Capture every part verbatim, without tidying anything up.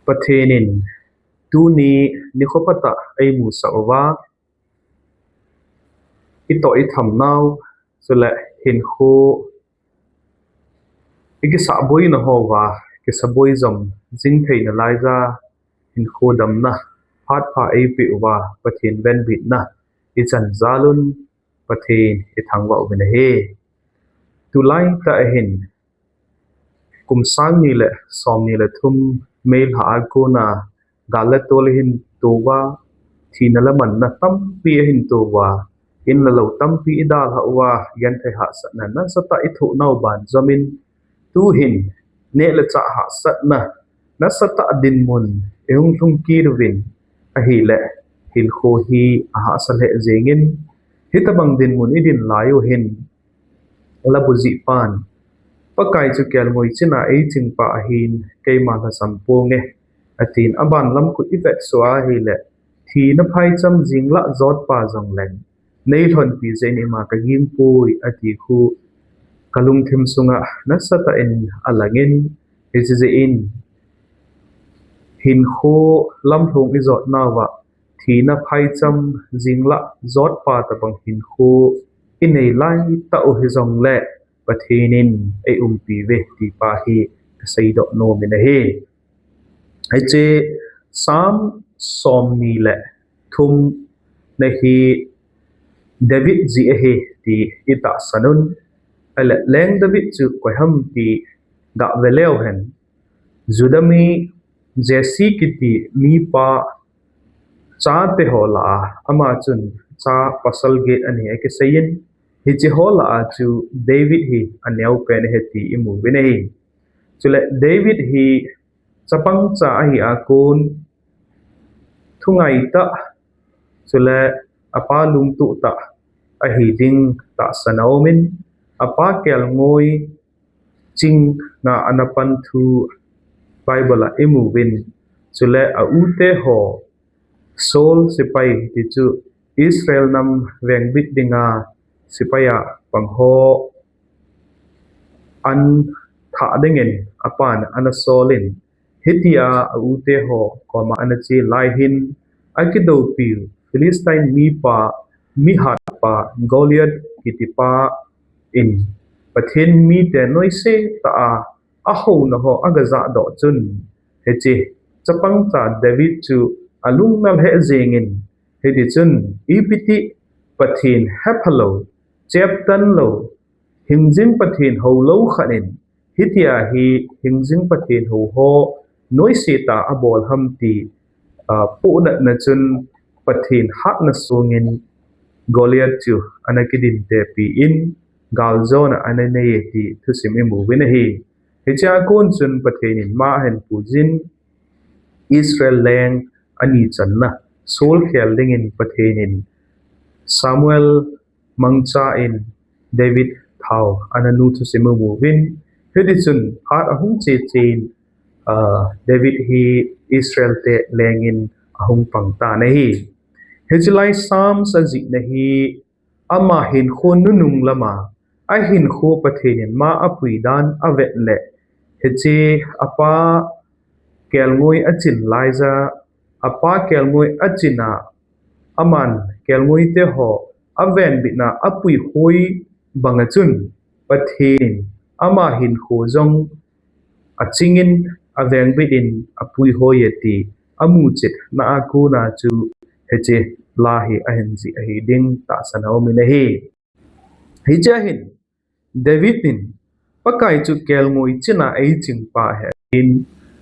Pathen in tuni nikho phatah eimusah uva, itoh ithamnau, chule hinkho ikisahboina hoa kisaboi jom jing theina laiya hinkho damna phat pha eipeh uva Pathen venbitna ichan jal un Pathen ithangvah uvin ahi. Tulai tah ahin kum sang ni le som ni le thum May lha a kona gal le tol ahin to uva, thina le manna tampi ahin to uva, in le lou tampi idalhah uva, genthei hahsatna nasatah ithoh nau ban jom in, tuhin neh le chah hahsatna nasatah dinmun ihung lhung kit uvin ahile, hinkho hi ahahsa lheh jengin, hitobang dinmun idin lai u hin Labu jih pan, Pakai chu kelngoi chin a eiching pa ahin, keima lhasam ponge, atin, aban lam khu ivet suh ahile, thina phaicham jing lah jot pa jongleng neilhonpi jeh in ima kaging poi, ati khu kalungthim sunga nasatah in alangin, hiche jeh in hinkho lamlhong ijot nauva thina phaicham jing lah jot pa tobang hinkho inei lai tah u hijongle, Pathen in eiumpi uve ti pa hi kaseidoh nom in ahi. Hiche Psalm som ni le thum na hi David jih ahi ti itahsan un. Ahile Leng David chu koi ham ti gah ve leu hen, Judah mi Jesse kiti mipa chate ho lah a, ama chun cha pasal get anei akisei in, hiche ho lah a chu David hi aneo pen ahi ti imu uvin ahi. Chule David hi chapang cha ahi a kon, thungai tah, chule apa lungtup tah ahi ding tahsan aum in, apa kelngoi chinga ana pan thu Bible a imu uvin, chule a u te ho Saul sepai ti chu Israel nam vengbit dinga sepai a pang ho an thah dingin apan ana sol in, hitia a u te ho koma ana che lai hin, akidoupiu Philistine mipa, mihatpa Goliath kiti pa in Pathen mite noise tah a ahouna ho aga jahdoh chun, hiche chapang cha David chu alung nalheh jengin, hiti chun ipiti Pathen hephalou, cheptan lou, hingjing Pathen houlou khat in, hitia hi hingjing Pathen hou ho noise tah a abol ham ti, ah, pohnatna chun Pathen hatna songin Goliath chu ana kidintepi in galjona ana nei e ti thusim imu uvin ahi. Hichea kon chun Pathen in ama ahin puijin, Israel leng ani channa Saul khel dingin Pathen in Samuel mangcha in David thao ana nu thusim imu uvin, hiti chun phat ahung che chen, ah, David hi Israel te lengin ahung pang tan ahi. Hiche lai Psalms ajihna hi ama hinkho nunung lama ahinkho Pathen in ama apui dan avet le, hiche apa kelngoi achin laiya, apa kelngoi achin a, aman kelngoi te ho avengbitna apuihoi banga chun Pathen in ama hinkho jong achingin, avengbit in apuihoi e ti amu chetna a kona chu hiche la hi ahin jih ahi ding tahsan aum in ahi. Hichea hin David in Pakai chu kelngoi chin a eiching pa ahi atin,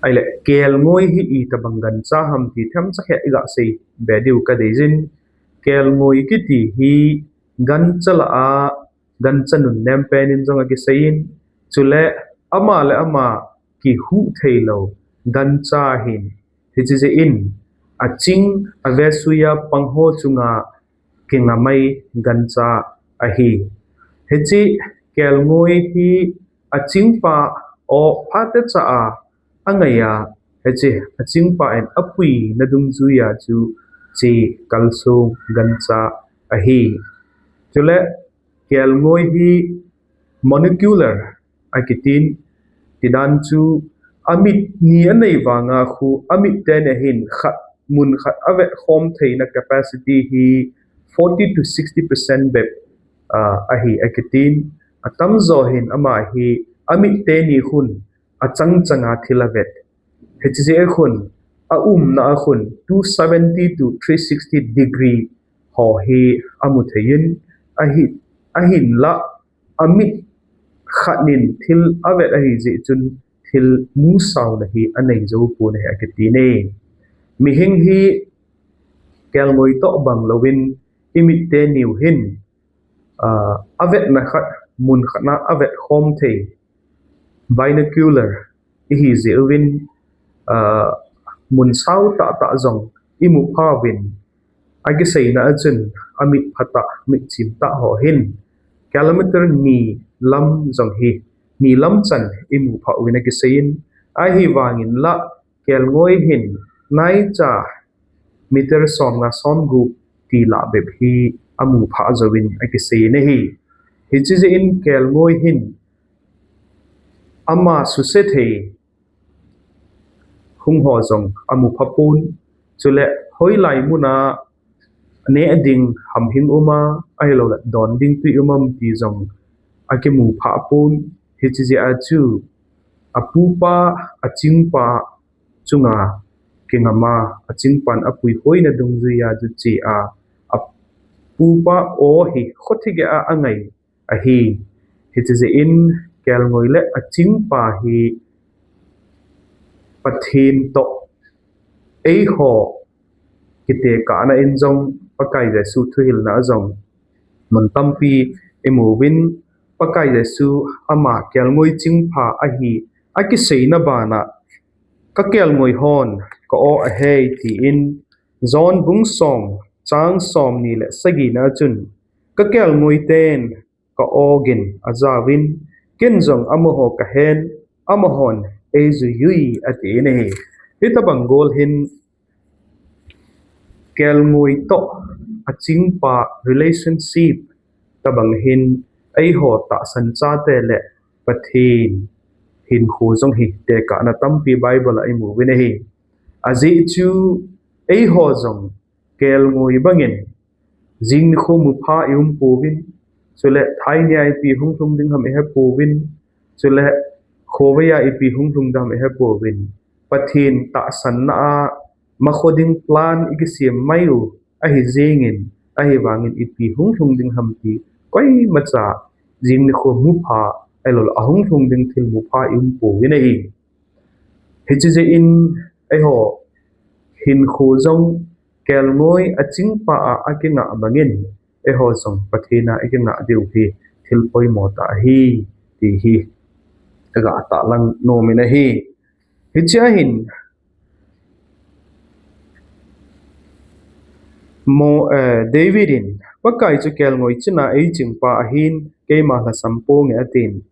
ahile kelngoi hi itobang gancha ham ti themcha khat iga sei be diu kadei jin, kelngoi kiti hi gancha lah a gancha nunnem pen in jong akisei in, chule ama le ama kihuh theilou gancha ahin, hiche jeh in aching avesuiya pang ho chunga kingamai gancha ahi. Hiche kelngoi hi achingpa o phatecha a angaiya, hiche achingpa in apuina dungjuiya chu che kalsong gancha ahi. Chule kelngoi hi monocular akitin, tidan chu Amit ni anei vanga khu amit teni hin khat mun khat avet khom theina capacity hi forty to sixty percent bep uh, ahi akitin. Atamjo hin ama hi amit teni khun achang changa thil avet. Hiche jeh khun a umna a khun two seventy to three sixty degree ho hi amu theiyin ahi ahinla amit khat nin thil avet ahi jeh chun thil musauna hi anei jou pon ahi akiti ne. Mihing hi kelngoi toh bang louvin imit teni u hin uh, avetna khat mun khat na avet khom thei binocular ihi jeh uvin uh, mun sao tah tah jong imu pha uvin akiseina achun amit phatah mit chim tah ho hin kilometer ni lam jong hi ni lam chan imu pha uvin akiseiyin ahivangin la kelngoi hin naicha meter som nga som gup ti lah bep hi amu pha jouvin akiseiyin ahi. Hiche jeh in kelngoi hin ama suse thei hung ho jong amu pha pon. Chule hoilai muna neh ding hamhing uma ahilou le don ding tui um am ti jong akimu pha pon. Hiche jeh a chu apupa achingpa chunga kingama achingpan apui hoina dungjuia chu che a apupa o hi khothige a angai ahi. Hiche jeh in kelngoi le achingpa hi Pathen toh eiho kitekahna in jong Pakai Jesu thuhilna a jong mun tampi imu uvin Pakai Jesu ama kelngoi chingpa ahi akiseina bana ka kelngoi hon ka o ahei tin John bung som chang som ni le sagi na chun ka kelngoi ten ka ogin ajauvin ken jong amaho ka hen amahon eijui ui atin ahi. Hitabang gol hin kelngoi toh achingpa relationship tabang hin eiho tahsan chate le Pathen hinkho jong hi tekahna tampi Bible a imu uvin ahi. Ajeh chu eiho jong kelngoi bangin jing nikho mupha i um pouvin, chule thainia ipi hung lhung ding ham i he pouvin, chule khovei a ipi hung lhung ding ham i he pouvin. Pathen tahsanna a makho ding plan i kisem mai u ahi jingin, ahivangin ipi hung lhung ding ham ti koimacha jing nikho mupha ahilou le ahung lhung ding thil mupha i um pouvin ahi. Hiche jeh in eiho hinkho jong kelngoi achingpa a akingah bangin eiho jong Pathen a ikingah diu hi thil poimo tah ahi ti hi kaga tahlang nom in ahi. Hiche a hin Mo, eh, David in Pakai chu kelngoi china eichingpa ahin keima lhasam ponge atin.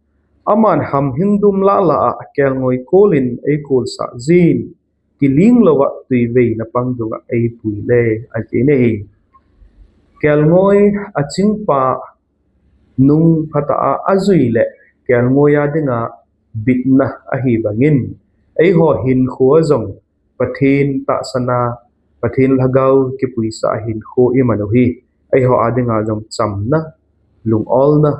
Aman hamhing dum lah lah a kelngoi kolin eikolsah jin, kiling louva tuiveina pang dunga eipui le, atin ahi. Kelngoi achingpa nung phatah a ajui le kelngoi a dinga bitna ahi bangin, eiho hinkho a jong Pathen tahsan a, Pathen lhagao kipuisah a hinkho iman u hi eiho a dinga jong chamna, lungolna,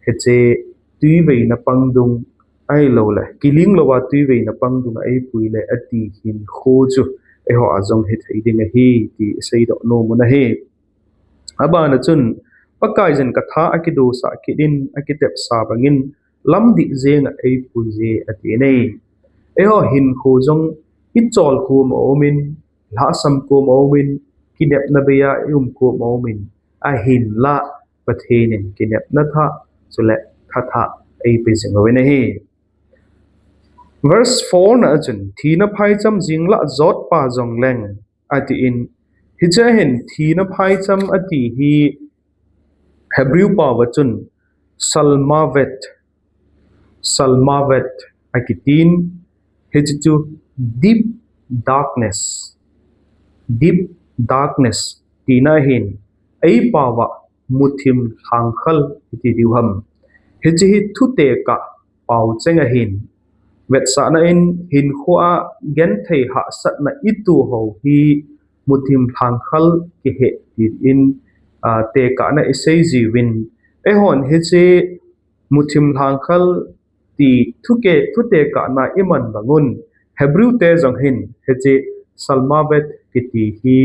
hiche tuiveina pang dung ahilou le kiling louva tuiveina pang dunga eipui le ati hinkho chu eiho a jong hithei ding ahi ti seidoh nom u ahi. Abana chun, Pakaiyin katha akidosah kit in, akitepsa bangin, lamdih jenga eipui e, atin ahi. Eiho hinkho jong ichol koma umin, lhasam koma umin, kinepna beiya i um koma umin, ahinla Pathen in kinepna thah, chule thathah eipe jing uvin ahi. Verse four na a chun, thina phaicham jing lah jotpa jongleng, atin, hiche a hin thina phaicham ati hi Hebrew pao a chun salmavet, salmavet akitin, hiche chu deep darkness, deep darkness tina ahin, eipao a muthim lhangkhal iti diu ham. Hiche hi thutekah pao cheng ahin, Vetsahna in hinkhoa genthei hahsatna i tuh ho hi muthim lhangkhal kihe tin, a, tekahna i sei jiuvin. Eihon hiche muthim lhangkhal ti thuke, thutekahna i man bangun, Hebrew te jong hin hiche salmavet kiti hi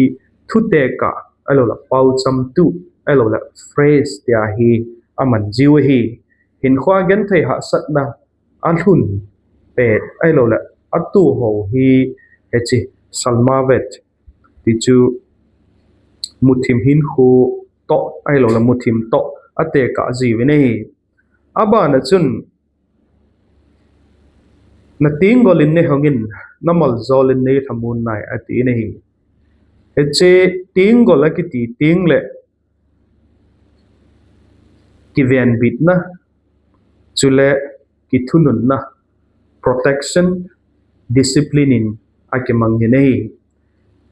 thutekah, ahilouleh paucham tu, ahilouleh phrase tia hi aman jiu ahi. Hinkhoa genthei hahsatna alhun pet, ahilouleh atuh ho hi hiche salmavet ti chu muthim hinkho toh, ahilouleh muthim toh atekah jiuvin ahi. Abana chun, na tenggol in nei hongin, na moljol in nei lhamon nai, ati in ahi. Hiche tenggol akiti tengle kivenbitna, chule kithununna, protection, discipline in akimang in ahi.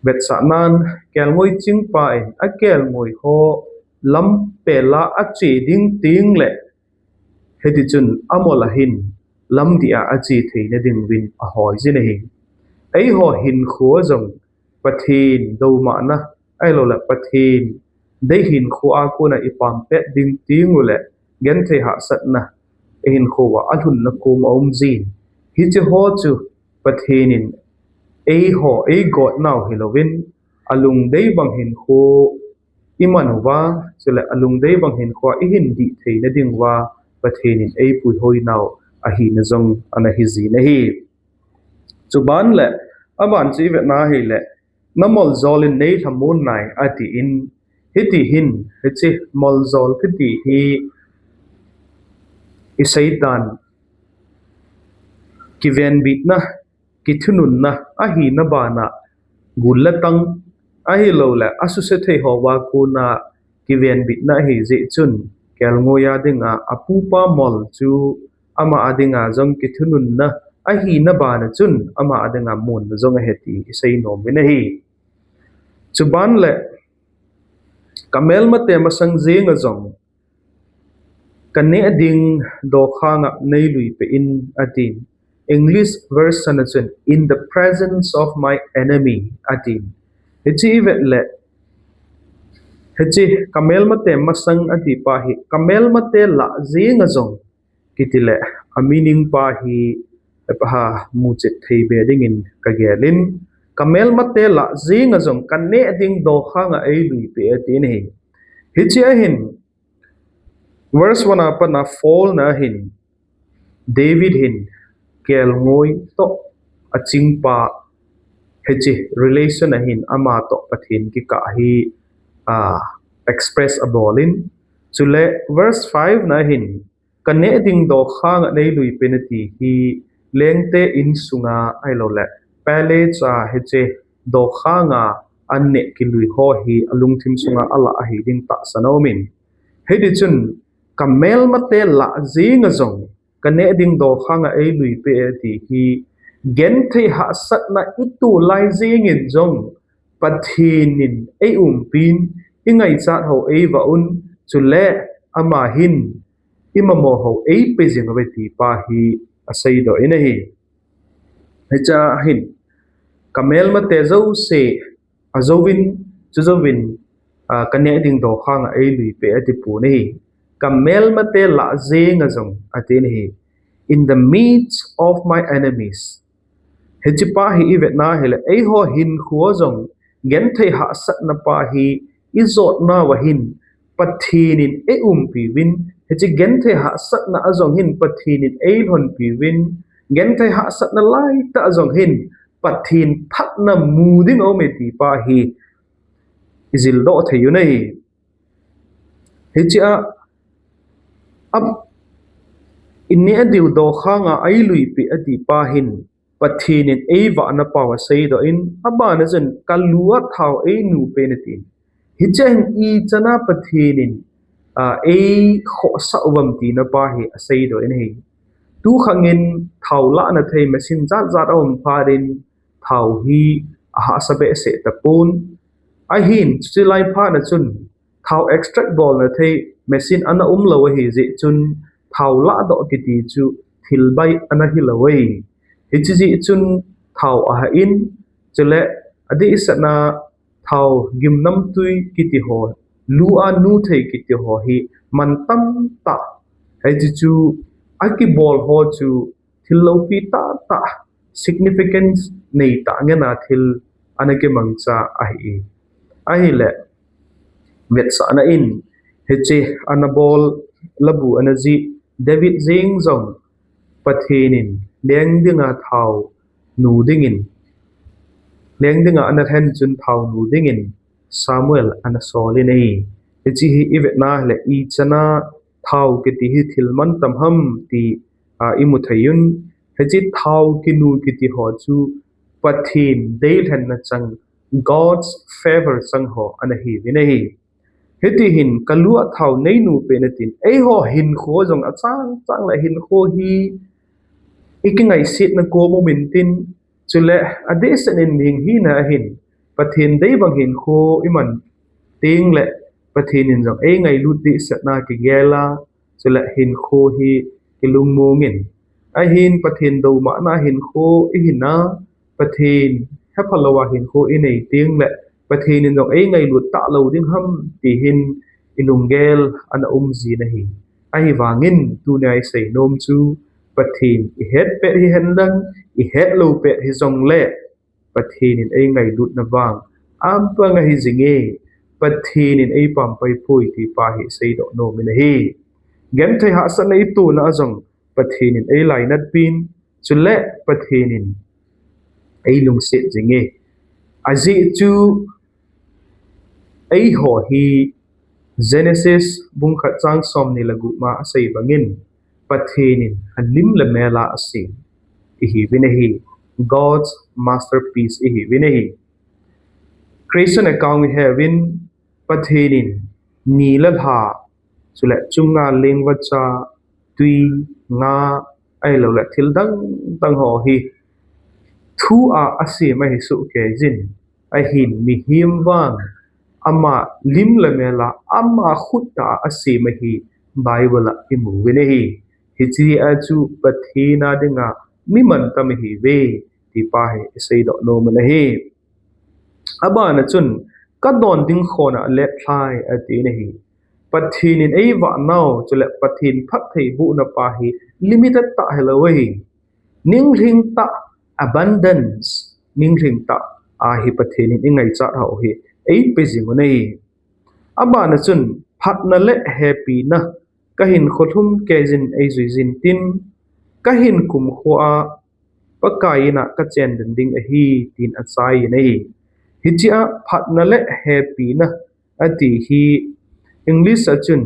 Vetsahnan kelngoi chingpa in akelngoi ho lampela ache ding tengle, hiti chun amol ahin lamdih a ache theina dinguvin ahoi jin ahi. Eiho hinkhoa jong Pathen doumahna, ahilouleh Pathen deihinkhoa kona i pampet ding tenguleh genthei hahsatna i hinkhoa alhunna kom aum jin. Hiche ho chu Pathen in eiho eigotnau hilouvin, alungdei bang hinkho i man uva, chule alungdei bang hinkhoa i hin dih theina dinguva Pathen in eipuihoinau ahina jong ana hi jin ahi. Chuban le, aban chu i vetna hile, na moljol in nei lhamon nai, ati in, hiti hin, hiche moljol kiti hi i seitan kivenbitna, kithununna ahina bana gul le tang, ahilouleh asuse thei hoa kona kivenbitna ahi jeh chun, kelngoi a dinga apupa mol chu ama a dinga jong kithununna ahina bana chun ama a dinga monna jong ahi ti i sei nom in ahi. Chuban le, ka melmate masang jenga jong ka neh ding dokhanga nei lui peh in, atin. English version a chun, in the presence of my enemy, atin. Hiche i vet le, hiche ka melmate masang ati pa hi, ka melmate lah jenga jong kiti le, a meaning pa hi, epaha muchet thei be dingin ka gelin, ka melmate lah jenga jong ka neh ding dokhanga ei lui peh, atin ahi. Hiche ahin, verse one a pat a four na hin, David hin kelngoi toh achingpa, hiche relation ahin ama toh Pathen kikah hi, a, express abol in. Chule verse five na hin, ka neh ding dokhanga nei lui peh in ati hi, lengte insunga ahilouleh palace a hiche dokhanga an neh kilui ho hi alungthim sunga alah ahi ding tahsan aumin. Hiti chun, ka melmate lah jenga jong ka neh ding dokhanga ei lui peh, ati hi, genthei hahsatna i tuh lai jengin jong Pathen in ei umpin, i ngaichat ho ei vah un, chule ama hin i mamaw ho ei pe jing uve ti pa hi aseidoh in ahi. Hiche ahin, ka melmate jouse ajouvin, chujouvin, a, ka neh ding dokhanga ei lui peh, ati pon ahi. Ka melmate lah jenga jong, atin ahi. In the midst of my enemies. Hiche pa hi i vetna hile, eiho hinkhoa jong genthei hahsatna pa hi i jotnauva hin Pathen in ei umpiuvin, hiche genthei hahsatna a jong hin Pathen in ei lhonpiuvin, genthei hahsatna laitah a jong hin Pathen phatna mu ding aume ti pa hi i jildoh thei u ahi. Hiche a, a, i neh diu dokhanga ei lui peh ati pa hin, Pathen in ei vahna pau aseidoh in, abana chun ka lu a thao ei nu peh in atin. Hiche hin ichan a Pathen in, a, ei khohsah uvam tina pa hi aseidoh in ahi. Tukhangin thao lahna thei machine jat jat aum phat in, thao hi ahahsa behseh tapon. Ahin, chuche lai phat na chun, thao extract bolna thei machine ana umlou ahi jeh chun, thao lahdoh kiti chu thil bai ana hilou ahi. Hiche jeh chun thao ahah in, chule adehsetna thao gimnamtui kiti ho, lu a nu thei kiti ho hi mantam tah, hiche chu akibol ho chu thil loupi tahtah, significance nei tah ngen a thil ana kimangcha ahi. Ahile, vetsahna in, hiche ana bol labu ana jih David jeng jong Pathen in leng dinga thao nu dingin, leng dinga ana lhen chun thao nu dingin Samuel ana sol in ahi. Hiche hi i vetna hile i chana thao kiti hi thil mantam ham ti, a, i mu thei un. Hiche thao kinu kiti ho chu Pathen deilhenna chang, God's favor chang ho ana hiuvin ahi. Hiti hin ka lu a thao nei nu pen atin, eiho hinkho jong achang chang le hinkho hi i kingaisetna kom um intin, chule adehset in hing hina ahin, Pathen dei bang hinkho i man teng le Pathen in jong ei ngailut dehsetna kigel a, chule hinkho hi kilungmong in, ahin Pathen doumahna hinkho i hin a, Pathen hepha lou a hinkho i nei teng le Pathen in jong ei ngailut talou ding ham ti hin i lunggel ana um jin ahi. Ahivangin tunia i sei nom chu Pathen i het pet hihen lang, i het lou pet hijong le Pathen in ei ngailutna vang ampang ahi jinge, Pathen in ei pampai poi ti pa hi seidoh nom in ahi. Genthei hahsatna i tona a jong Pathen in ei lainat pin, chule Pathen in ei lungset jinge. Ajeh chu eiho hi Genesis bung khat chang som ni le gup ma a sei bangin Pathen in alim le mel a asem ihiuvin ahi. God's masterpiece ihiuvin ahi. Creation account i he uvin Pathen in ni le lha, chule chungnung lengvacha, tui, nga, ahilou le thil dang dang ho hi thu a asem ahi soh kei jin, ahin mihem vang ama lim le mel a ama khut a asem ahi Bible a i mu uvin ahi. Hiche a chu Pathen a dinga mi mantam ihiuve ti pa hi i seidoh nom in ahi. Abana chun, ka don ding khon a let lhai, ati in ahi. Pathen in ei vah nau, chule Pathen phattheibohna pa hi limited tah hilou ahi. Ninglhing tah, abundance, ninglhing tah a hi Pathen in i ngaichat ho hi ei pe jing u ahi. Abana chun, phatna le hepina, ka hinkho lhum kei jin ei jui jin tin, ka hin kumkho a Pakai in a ka chen den ding ahi, tin achai in ahi. Hiche a phatna le hepina ati hi English a chun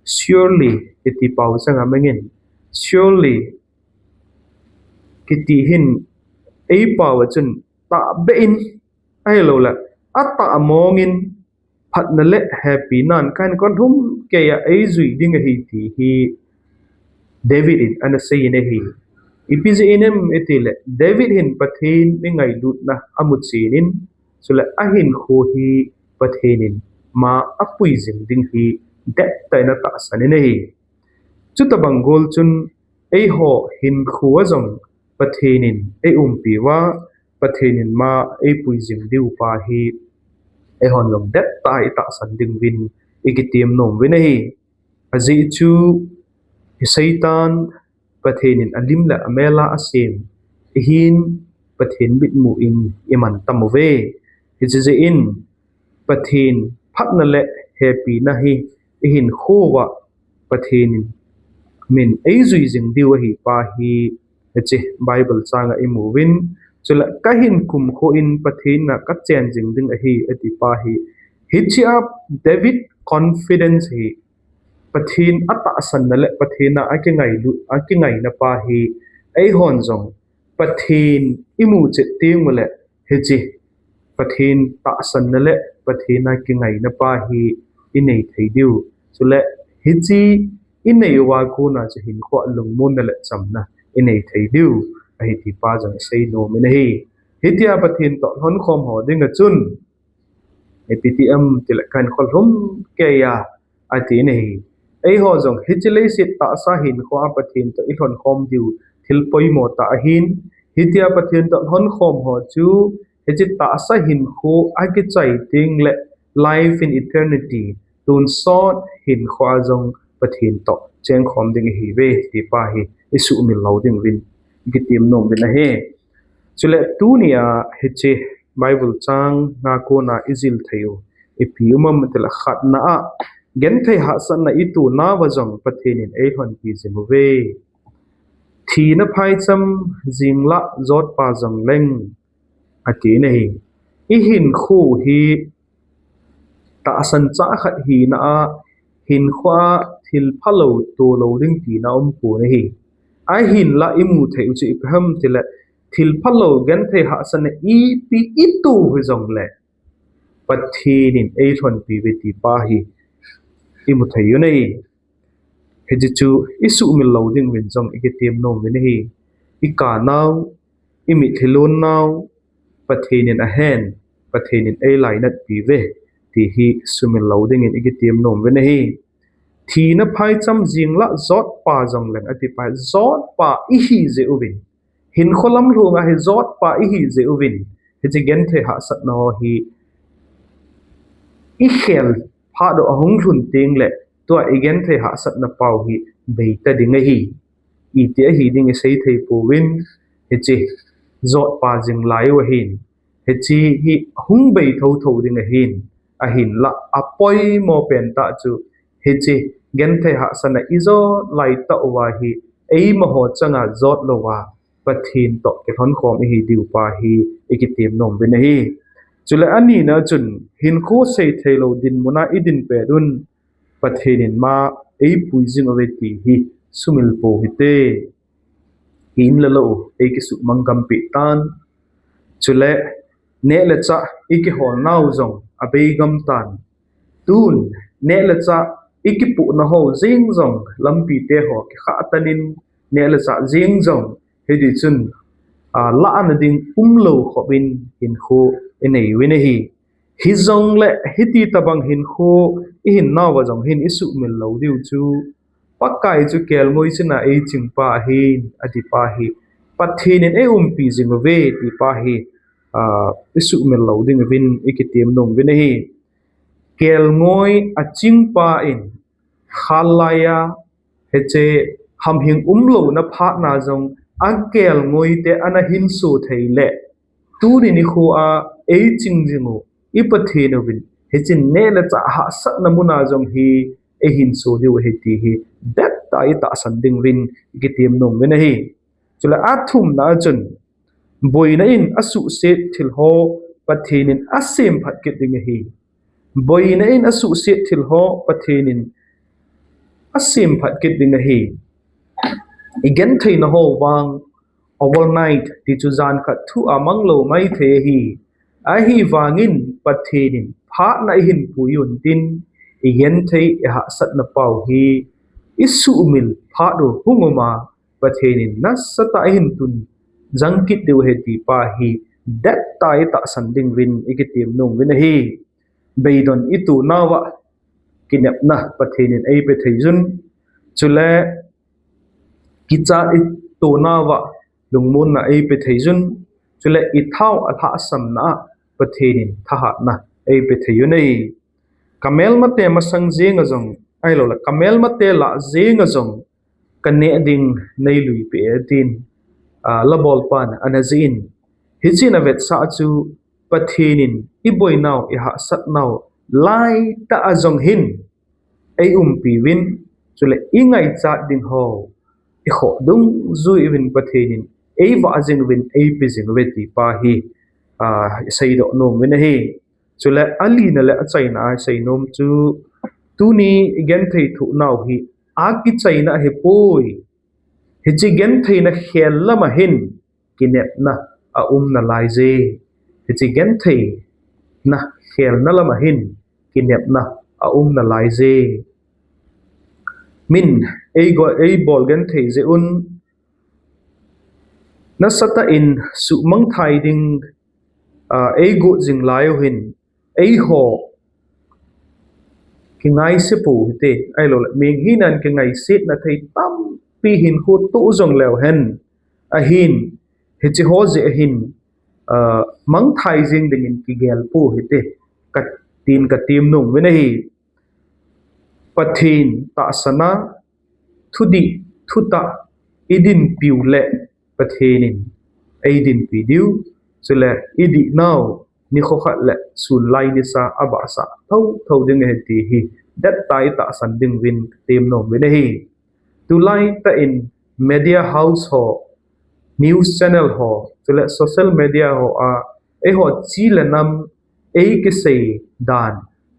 surely iti pau chang a mangin, surely kiti hin ei pau a chun tahbeh in ahilou le atahmong in phatna le hepina'n ka hinkho lhum kei a ei jui ding ahi ti hi David in ana sei in ahi. Ipi jeh inem iti le, David hin Pathen mi ngailutna amu chen in, chule ahinkho hi Pathen in ma apui jing ding hi dettah in atahsan in ahi. Chutabang gol chun eiho hinkho a jong Pathen in ei umpi uva, Pathen in ma ei pui jing diu pa hi eihon jong dettah i tahsan ding uvin i kitem nom uvin ahi. Ajeh chu i Satan Pathen in alim le amel a asem, i hin Pathen mitmu in i mantam uve. Hiche jeh in Pathen phatna le hepina hi i hinkho uva Pathen in min ei jui jing diu ahi pa hi hiche Bible chang a i mu uvin, chule ka hin kumkho in Pathen in a ka chen jing ding ahi ati pa hi. Hiche a David confidence hi Pathen atahsanna le Pathen a akingailu, akingaina pa hi eihon jong Pathen i mu chet teng u le hiche Pathen tahsanna le Pathen a kingaina pa hi i nei thei diu. Chule hiche i nei uva kona chu hinkho a lungmonna le chamna i nei thei diu ahi ti pa jong i sei nom in ahi. Hitia Pathen toh lhonkhom ho ding a chun ipi ti em ti le ka hinkho lhum kei a ati in ahi. Eiho jong hiche leiset tahsa hinkho a Pathen toh i lhonkhom diu thil poimo tah ahin, Hitia Pathen toh lhonkhom ho chu, hiche tahsa hinkho akichai teng le life in eternity, tonsot hinkho a jong Pathen toh chengkhom ding ihiuve ti pa hi isuhmil lou ding uvin ikitem nom uvin ahi. Chule tunia hiche Bible chang nga kona ijil thei u ipi um am tile khatna a, genthei hahsatna itonauva jong Pathen in eilhonpi jing uve. Thina phaicham jinglah jotpa jong leng ati ahi. Ihinkho hi tahsan chah khat hina a, hinkhoa thil phalou tolou ding tina umpon ahi. Ahinlah imu thei u chu ipi ham tile, thil phalou genthei hahsatna ipi ito hijongle Pathen in eilhonpi uve ti pa hi imu thei u ahi. Hiche chu isuhmil lou ding uvin jong ikitem nom uvin ahi. Ikanau, imitlhi lonnau, Pathen in ahen, Pathen in eilainatpi uve ti hi sumil lou dingin ikitem nom uvin ahi. Thina phaicham jinglah jotpa jong leng ati pa, jotpa ihi jeh uvin, hinkho lamlhunga hi jotpa ihi jeh uvin, hiche genthei hahsatna ho hi ikhel phat u ahung lhun teng le, tua igenthei hahsatna pau hi beita ding ahi. Iti ahi ding isei thei pouvin, hiche jotpa jing lai u ahin, hiche hi hung bei thotho ding ahin, ahinlah apoimo pen tah chu hiche genthei hahsatna ijot lai tah uva hi eimaho changa jot louva Pathen toh kilhonkhom ihi diu pa hi ikitem nom uvin ahi. Chule anina chun hinkho seithei lou dinmuna idin pet un Pathen in ama eipui jing uve ti hi sumil pou hite. Hin le lou eikisuhmang gam peh tan. Chule neh le chah ikiholnau jong abeigam tan. Tun neh le chah ikipohnau ho jeng jong lampite ho kikhah tan in neh le chah jeng jong hiti chun, a, lahna ding umlou khop in hinkho inei uvin ahi. Hijongle hiti tobang hinkho ihinnauva jong hin isuhmil lou diu chu, Pakai chu kelngoi china eichingpa ahin, ati pa hi Pathen in eiumpi jing uve ti pa hi, a, isuhmil lou ding uvin ikitem nom uvin ahi. Kelngoi achingpa in khatlaiya hiche hamhing umlouna phatna jong akelngoite ana hinso thei le, tuni nikhoa eiching jing u iPathen uvin hiche neh le chah hahsatna muna jong hi eihinso diu ahi ti hi dettah a itahsan ding uvin ikitem nom uvin ahi. Chule athumna chun, boina in asuhset thil ho Pathen in asemphat kit ding ahi. Boina in asuhset thil ho Pathen in asemphat kit ding ahi. Igentheina ho vang overnight ti chu jan khat thu a manglou maithei ahi. Ahivangin Pathen in phatna eihin pui untin, igenthei ihahsatna pau hi isuhmil phat u hung uma Pathen in nasatah a eihin tun jang kit diu ahi ti pa hi dettah a itahsan ding uvin ikitem nom uvin ahi. Beidon itonauva kinepna Pathen in eipe thei jun, chule kichat itonauva lungmonna eipe thei jun, chule ithao alhahsamna a Pathen in thahatna eipe thei u ahi. Kamelmate masang jenga jong, ahiloule kamelmate lah jenga jong kaneh ding neilui peh e tin, a, labolpan ana jih in. Hichun avetsah chu Pathen in iboinau, ihahsatnau laitah a jong hin eiumpi uvin, chule ingaichat ding ho ikhoh dungjui uvin Pathen in eivah jing uvin eipe jing uve ti pa hi, a, iseidoh nom uvin ahi. Chule alina le achaina a isei nom chu, tuni igenthei thohnau hi akichaina ahipoi. Hiche gentheina khel lama hin kinepna aum nalaiye. Hiche gentheina khelna lama hin kinepna aum nalaiye. Min eigo, eibol genthei jeh un nasatah in suhmang thei ding, a, eigot jing lai u hin eiho kingaise pou hite, ahiloule mihing hinan kingaisetna thei tampi hinkho toh jong leu hen, ahin hiche ho jeh hin, ah, mangthai jing dingin kigel pou hite, katin katem nom uvin ahi. Pathen tahsan a, thudih, thutah, idinpiu le Pathen in eidinpi diu, chule idihnau nikho khat le sunlai nisa abahsah thotho ding ahi ti hi, dettah a itahsan ding uvin katem nom uvin ahi. Tulai tah in media house ho, news channel ho, chule social media ho a, eiho chi le nam eikisei dan,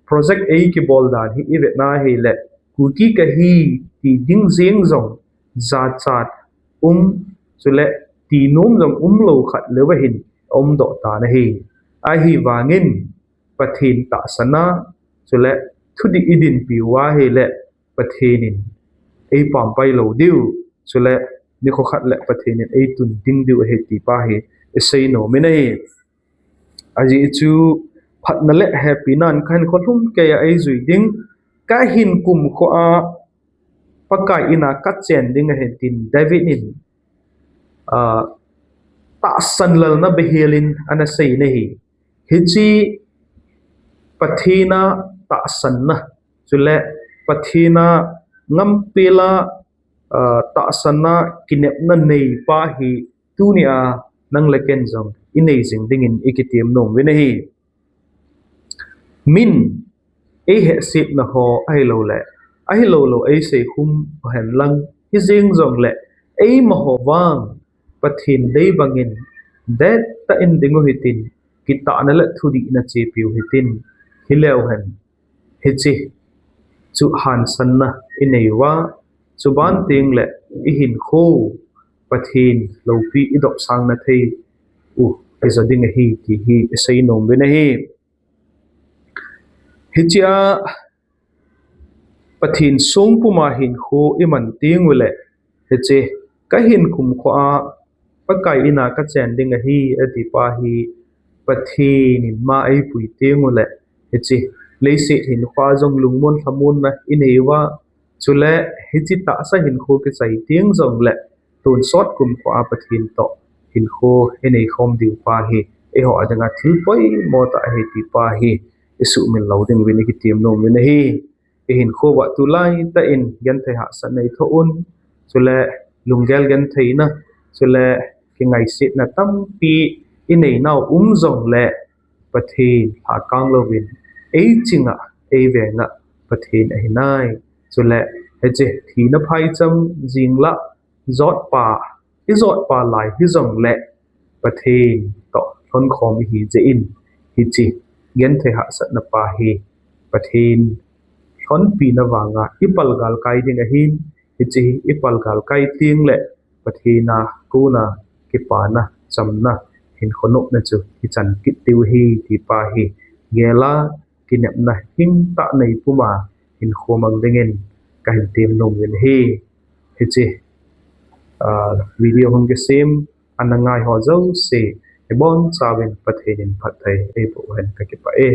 project eikibol dan hi ivet na hile, Kuki kahi ti ding jeng jong, jachat um, chule ti nom jong umlou khat leuva hin aumdoh tan ahi. Ahivangin Pathen tahsan a, chule thudih idinpiu ahile, Pathen in eipampai lou diu, chule nikho khat le Pathen in eitun ding diu ahi ti pa hi isei nom in ahi. Ajeh chu phatna le hepinan kahinkho lhumkeiya eijui ding, kahin kumkho a Pakai in a kachen ding ahi tin David in, ah, tahsan lalna beihel in ana sei in ahi. Hiche Pathen a tahsanna, chule Pathen a ngampel a, ah, tahsanna kinepna nei pa hi tunia nang le ken jong inei jing dingin ikitem nom uvin ahi. Min eihehsetna ho ahilou le, ahilou lou eisei khum uhen lang, hijeng jongle, eima ho vang Pathen dei bangin dettah in ding u hitin, kitahna le thudihna chepiu hitin, hileu hen, hiche chu hansanna inei uva, chuban tengle ihinkho Pathen loupi idopsang na thei u ijo ding ahi ti hi isei nom uvin ahi. Hichea Pathen songpum a hinkho iman teng ule, hiche kahin kumkho a Pakai in a kachen ding ahi ati pa hi Pathen in ma eipui teng ule, hiche leiset hinkho a jong lungmon lhamonna inei uva, chule hiche tahsa hinkho kichai teng jongle tonsot kumkho a Pathen toh hinkho inei khom diu pa hi eiho a dinga thil poimo tah ahi ti pa hi isuhmil lou ding uvin ikitem nom uvin ahi. Ihinkho uva tulai tah in genthei hahsatna ithoh un, chule lunggel gentheina, chule kingaisetna tampi inei nau um jongle Pathen lhakang louvin eiching a, eiveng a Pathen ahi nai. Chule hiche thina phaicham jing la jotpa, ijotpa lai hijongle Pathen toh lhonkhom ihi jeh in, hiche genthei hahsatna pa hi Pathen lhonpina vanga ipalgal kai ding ahin, hiche hi ipalgal kai tengle Pathen a kona kipana, chamna, hinkho nopna chu ichan kit diu ahi ti pa hi gel a kinepna hingtah nei puma hinkho mang dingin kahin tem nom uvin ahi. Hiche, ah, video hung kisem ana ngai ho jouse, ibonchauvin Pathen in phatthei eiboh hen, kakipah e.